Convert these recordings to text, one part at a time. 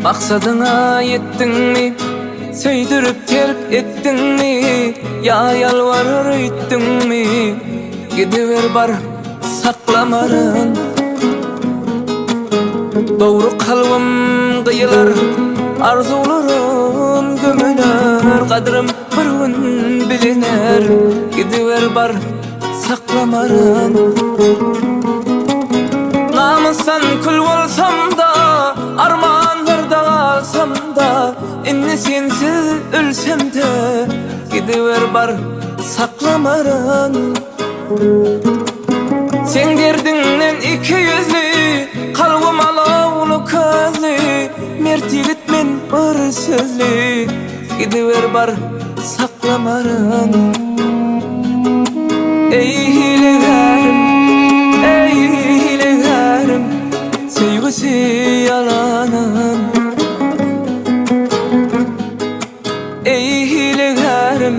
Maksadyňa ýetdiňmi? Söýdürip terk etdiňmi? Ýa ýalbarar öýtdüňmi? Gidiber bar, saklamaryn. Dogry kalbym gyýylar, arzuwlarym gömüler, Gadrym bir gün biliner. Gidiber bar, saklamaryn. Namysdan kül bolsam-da, armanlarda galsam-da, Indi sensiz ölsem-de, gidiber bar, saklamaryn. Seň derdiňden ikiýüzli, kalbym alawly közli, Mert ýigit men bir sözli, gidiber bar, saklamaryn. Eý hilegärim, eý hilegärim, söýgüsi ýalanym. Eý hilegärim,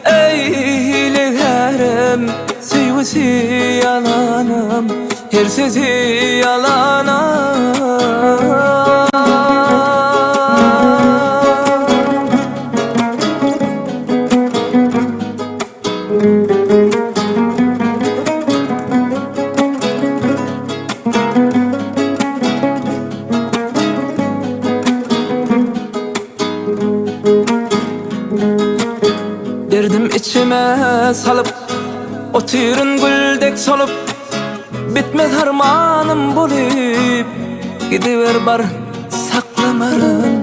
eý hilegärim, söýgüsi ýalanym, her sözi ýalanam. Derdim içime salyp, otyryn gül dek solup, Bitmez harmanym bolup, gidiber bar, saklamaryn.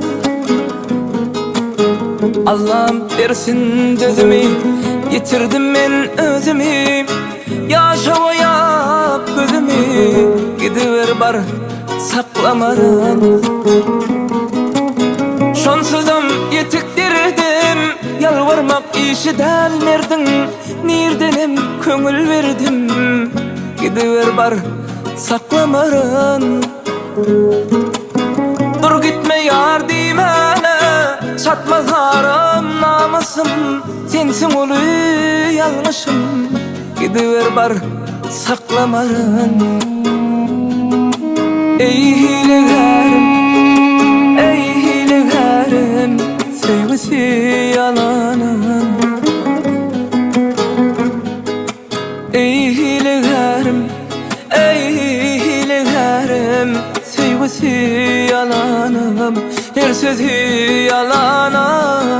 Allam bersin dözümi, ýitirdim men özümi, Ýaşa boýap gözümi, gidiber bar, saklamaryn. Şonsuzam ýetik derdim, ýalbarmak işi däl merdiň, Nirdenem köňül berdim, gidiber bar, saklamaryn. Dur gitme ýar diýmäne, çatmaz aram namysym, Sensiň uly ýalňyşym, gidiber bar, saklamaryn. Eý hilegärim, eý hilegärim, söýgüsi ýalanym. Eý hilegärim, eý hilegärim, söýgüsi ýalanym, her sözi ýalanam.